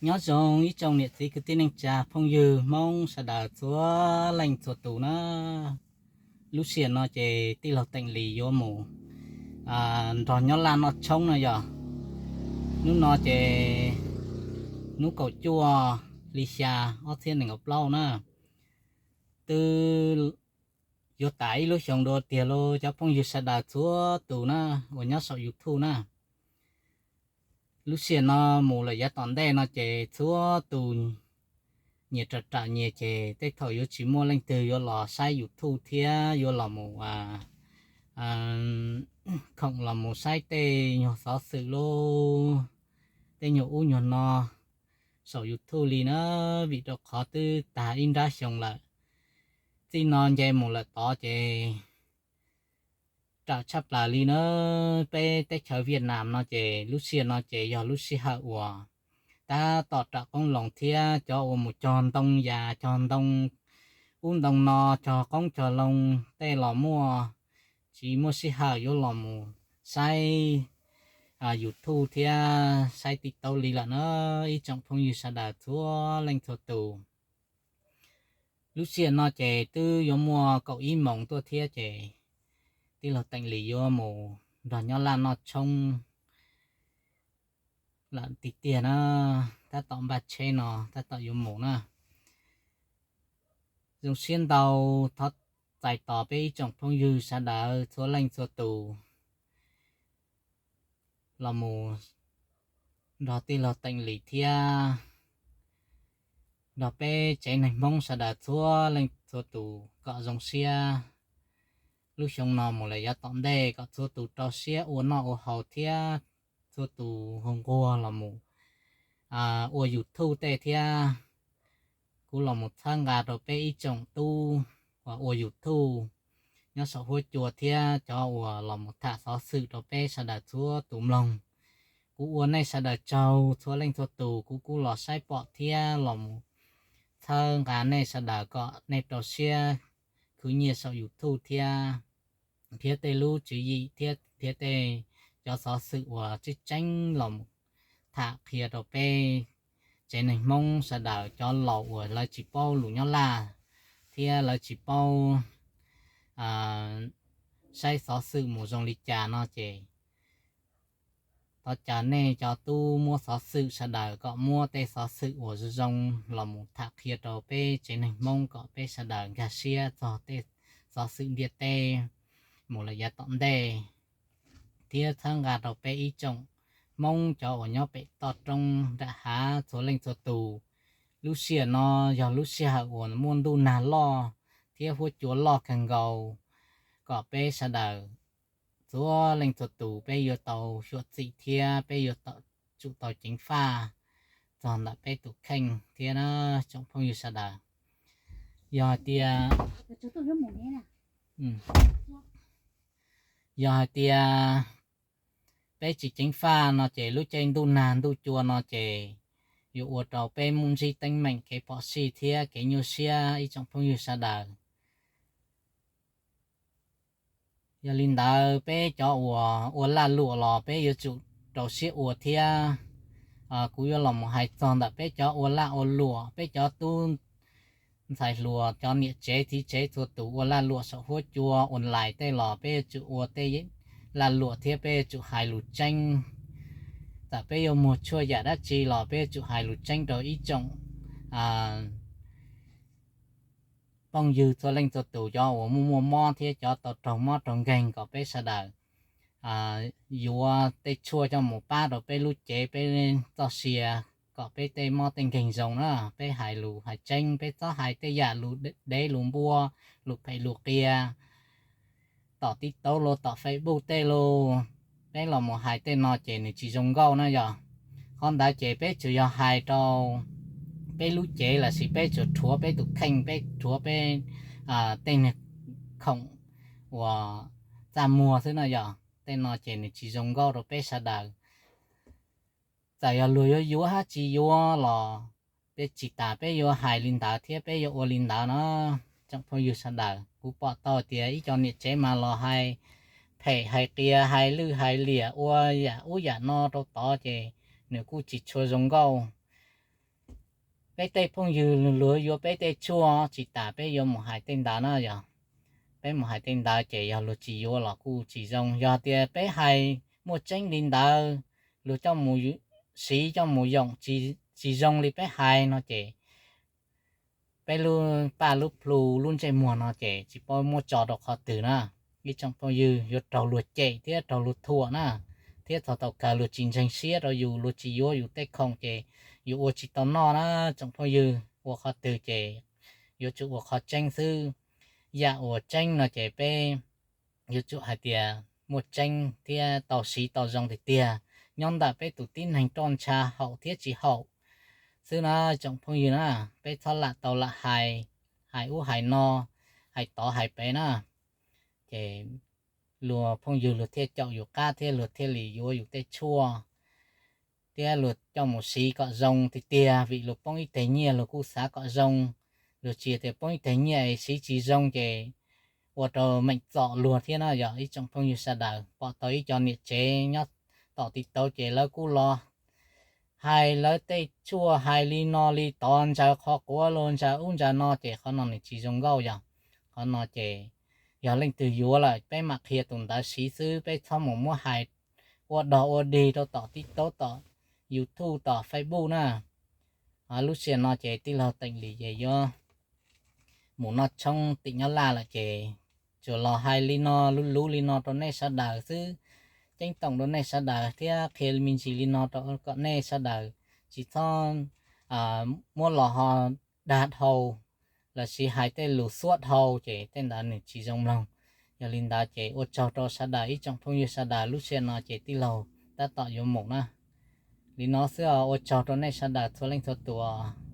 Nyob zoo ib tsoom niam txiv kwv tij neej tsa phooj ywg Hmoob sawv daws txhua leej txhua tus na. Lub sij hawm no ces tij laug Teem Lis yuav mus nrog nyob laj noj tshoob no yog. Hnub no ces hnub kaum cuaj hli xya ob txhiab nees nkaum plaub na. Twb yuav tas ib lub xyoos dua tiag lauj cov phooj ywg sawv daws txhua tus na, uas nyob saum YouTube na. Lub sij hawm no mus lawm yav tom ntej no ces txhua tus nyias raws raws nyias ces tej thaum yuav tsis muaj leej twg yuav los saib YouTube thiab yuav los mus khoom los mus saib tej nyuag xov xwm lauj, tej nyuag ub nyuag no saum YouTube li na, vim rau qhov twb tag ib nrab xyoo lawm. Txij no nce mus lawm tod ces raws tshaj plaws li na. Peb teb chaws Vietnam no ces lub sij hawm no ces yog lub sij hawm uas tab tom raws qoob loo thiab cov uas mus cog ntoo yas cog ntoo ub ntoo no, cog qoob cog loo tej los muaj, tsis muaj sij hawm yuav los mus saib YouTube thiab saib TikTok li lawm na. Ib tsoom phooj ywg sawv daws txhua leej txhua tus, lub sij hawm no ces twb yuav muaj kaum ib moos tuaj thiab ces tij laug Teem Lis yuav mus nrog nyob laj noj tshoob lawm tiag tiag na. Tab tom npaj tsheb no tab tom yuav mus na. Zoo siab ntau, thov txais tos peb ib tsoom phooj ywg sawv daws txhua leej txhua tus los mus nrog tij laug Teem Lis thiab nrog peb tsev neeg Hmoob sawv daws txhua leej txhua tus kom zoo siab. Lub xyoo no mus lawm yav tom ntej kom txhua tus rau siab ua noj ua haus thiab txhua tus hu nquag los mus ua YouTube tej thiab. Kuv los mus txhawb nqa rau peb ib tsoom tub uas ua YouTube nyob saum huab cua thiab cov uas los mus tham xov xwm rau peb sawv daws txhua tus mloog. Kuv ua nej sawv daws tsaug txhua leej txhua tus, kuv kuj los saib pom thiab los mus txhawb nqa nej sawv daws kom nej rau siab khwv nyiaj saum YouTube thiab nrhiav tej lub tswv yim thiab nrhiav tej cov xov xwm uas tseeb tseeb los mus tham qhia rau peb tsev neeg Hmoob sawv daws, cov laus uas lawv tsis paub lus Nyab Laj thiab lawv tsis paub saib xov xwm mus zoo li cas no ces thov caw nej cov tub muab xov xwm sawv daws kom muab tej xov xwm uas zoo zoo los mus tham qhia rau peb tsev neeg Hmoob kom peb sawv daws nkag siab txog tej xov xwm ntiaj teb mus lawm yav tom ntej, thiab txhawb nqa rau peb ib tsoom Hmoob cov uas nyob pem toj roob nram hav txhua leej txhua tus. Lub sij hawm no yog lub sij hawm uas muaj ntuj nag loj thiab huab cua loj kawg nkaus, kom peb sawv daws txhua leej txhua tus peb yuav tau xyuam xim thiab peb yuav tsum tau ceev faj txog ntawm peb tus kheej thiab na tsoom phooj ywg sawv daws. Yog hais tias, yog hais tias peb tsis ceev faj no ces lub caij ntuj nag ntuj cua no ces yuav ua rau peb muaj ntsib teeb meem kev phom sij thiab kev nyuaj siab ib tsoom phooj ywg sawv daws. Yog li ntawd peb cov uas ua laj luam los peb yuav tsum rau siab ua thiab. Kuv yuav los mus hais txog ntawm peb cov ua laj ua luam, peb cov tub ntxhais hluas, cov niam tsev txiv tsev txhua tus ua laj luam saum huab cua online tej los peb yuav tsum ua tej laj luam thiab peb yuav tsum hais lus tseeb. Txawm peb yuav muag tshuaj yam dab tsi los peb yuav tsum hais lus tseeb rau ib tsoom phooj ywg txhua leej txhua tus, cov uas muaj muaj mob thiab cov tau raug mob raug nkeeg, kom peb sawv daws yuav tej tshuaj coj mus pab rau peb lub cev peb txoj sia, kom peb tej mob tej nkeeg zoo na. Peb hais lus hais tseeb, peb txhob hais tej yam lus dev lus npua, lus phem lus qias, tom TikTok los tom Facebook tej los, peb los mus hais tej no ces nws tsis zoo nkauj na yog. Qhov ntawd ces peb tsuas yog hais rau peb lub cev lossis peb tsuas rhuav peb tus kheej, peb rhuav peb tej niag khoom uas txaj muag xwb no yog. Tej no ces nws tsis zoo nkauj rau peb sawv daws. Txawm yog luag yuav yuav hab tsis yuav los peb tsis tas peb yuav hais li ntawd thiab peb yuav ua li ntawd no. Tsoom phooj ywg sawv daws, kuv pom tau tias ib co niam tsev mas los hais phem hais qias hais lwj hais liam ua yam ub yam no rau tod ces nws kuj tsis tshua zoo nkauj. Peb tej phooj ywg luag yuav peb tej tshuaj, tsis tas peb yuav mus hais tej ntawd na yog. Peb mus hais tej ntawd ces yog luag tsis yuav los kuj tsis zoo. Yog tias peb hais muaj tseeb li ntawd, luag coj mus siv coj mus yoom tsis zoo li peb hais no ces peb lub paj lub plhu lub ntsej muag no ces tsis paub muab tso rau qhov twg na. Ib tsoom phooj ywg, yuav raug luag cem thiab raug luag thuam na, thiab txog thaum kawg luag tsis ntseeg siab rau yus, luag tsis yuav yus tej khoom ces yus ua tsis tau noj na tsoom phooj ywg. Ua qhov twg ces yuav tsum ua qhov tseeb xwb. Yam uas tseeb no ces peb yuav tsum hais tias muaj tseeb thiab tau siv tau zoo tiag tiag nyob ntawm peb tus tib neeg roj ntsha haum thiab tsis haum xwb na tsoom phooj ywg na. Peb txhob lam tau lam hais, hais ub hais no, hais tod hais pem na, ces luag phooj ywg luag thiaj caum yus qab thiab luag thiaj li yuav yus tej tshuaj thiab luag coj mus siv kom zoo tiag tiag, vim luag poob ib teg nyiaj luag kuj xav kom zoo. Luag tsis tias poob ib teg nyiaj es siv tsis zoo ces ua rau meem txom luag thiab na yog ib tsoom phooj ywg sawv daws. Pom tau ib co niam tsev nyob tom TikTok ces lawv kuj los hais lawv tej tshuaj hais li no li tod, ntsaws qhov quav los ntsaws ub ntsaws no ces qhov no nws tsis zoo nkauj yog. Qhov no ces yog leej twg yuav lawm peb mam qhia tus ntawd siv xwb, peb txhob mus muab hais ua dog ua dig rau tom TikTok, tom YouTube, tom Facebook na. Lub sij hawm no ces tij laug Teem Lis ces yuav mus noj tshoob tim Nyab Laj lawm ces tsuas los hais li no, luv luv li no rau nej sawv daws xwb, ceeb toom rau nej sawv daws thiab qhia me ntsis li no rau kom nej sawv daws tsis txhob muab los ho dag dhau lossis hais tej lus xuab dhau ces tej ntawd nws tsis zoo mloog. Yog li ntawd ces ua tsaug rau sawv daws ib tsoom phooj ywg sawv daws, lub sij hawm no ces tij laug tab tom yuav mus na. Li no xwb os, ua tsaug rau nej sawv daws txhua leej txhua tus.